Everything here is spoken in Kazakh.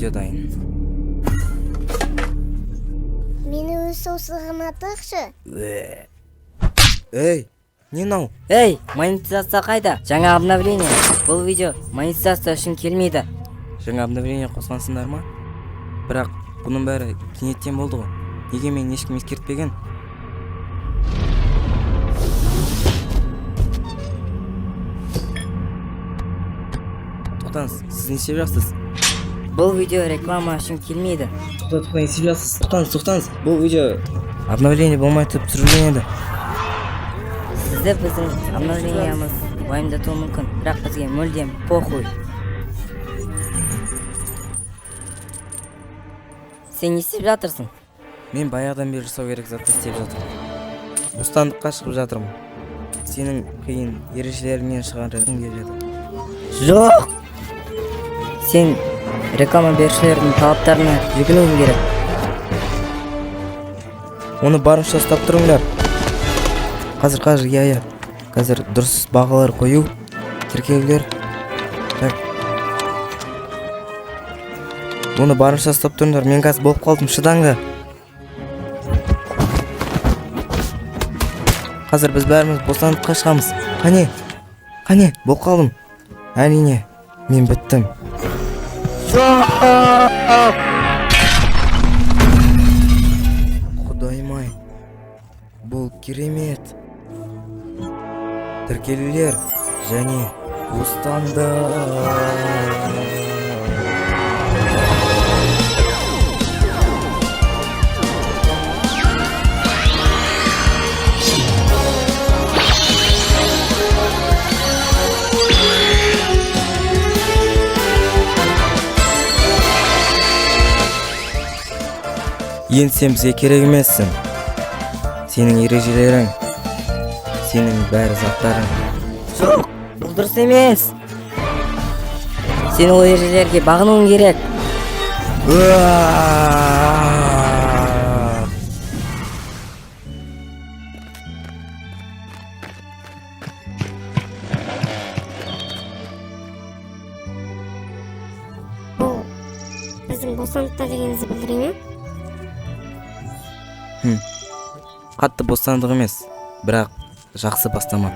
Видео дайын. Мені өз саусағыма тықшы. Ей, не мынау? Ей, монетизация қайда? Жаңа обновление. Бұл видео монетизация үшін келмейді. Жаңа обновление қосқансыңдар ма? Бірақ бұның бәрі кенеттен болды ғой. Неге мені ешкім ескертпеген? Тоқтаңыз, сіз не істеп жатсыз? Бұл видео реклама үшін келмейді. Тоқта, тоқта, не істеп жатсыз? Тоқтаңыз, тоқтаңыз. Бұл видео обновление болмай тұрып түсірілген еді. Сізді біздің обновлениеміз уайымдатуы мүмкін, бірақ бізге мүлдем похуй. Сен не істеп жатырсың? Мен баяғыдан бері жасау керек затты істеп жатырмын. Бостандыққа шығып жатырмын. Сенің қиын ережелеріңнен шығарғым келеді. Жоқ! Сен реклама берушілердің талаптарына жүгінуің керек. Оны барынша ұстап тұрыңдар. Қазір, қазір, иә, иә. Қазір дұрыс бағалар қою, тіркеулер. Так. Оны барынша ұстап тұрыңдар. Мен қазір болып қалдым, шыдаңдар. Қазір біз бәріміз бостандыққа шығамыз. Қане, қане, болып қалдым. Әрине, мен біттім. Құдайым-ай, бұл керемет. Тіркелулер және бостандық. Енді сен бізге керек емессің. Сенің ережелерің, сенің бәрі заттарың. Жоқ, бұл дұрыс емес. Сен ол ережелерге бағынуың керек. Уа! Бұл біздің бостандықта дегенімізді білдіре ме? Қатты бостандық емес, бірақ жақсы бастама.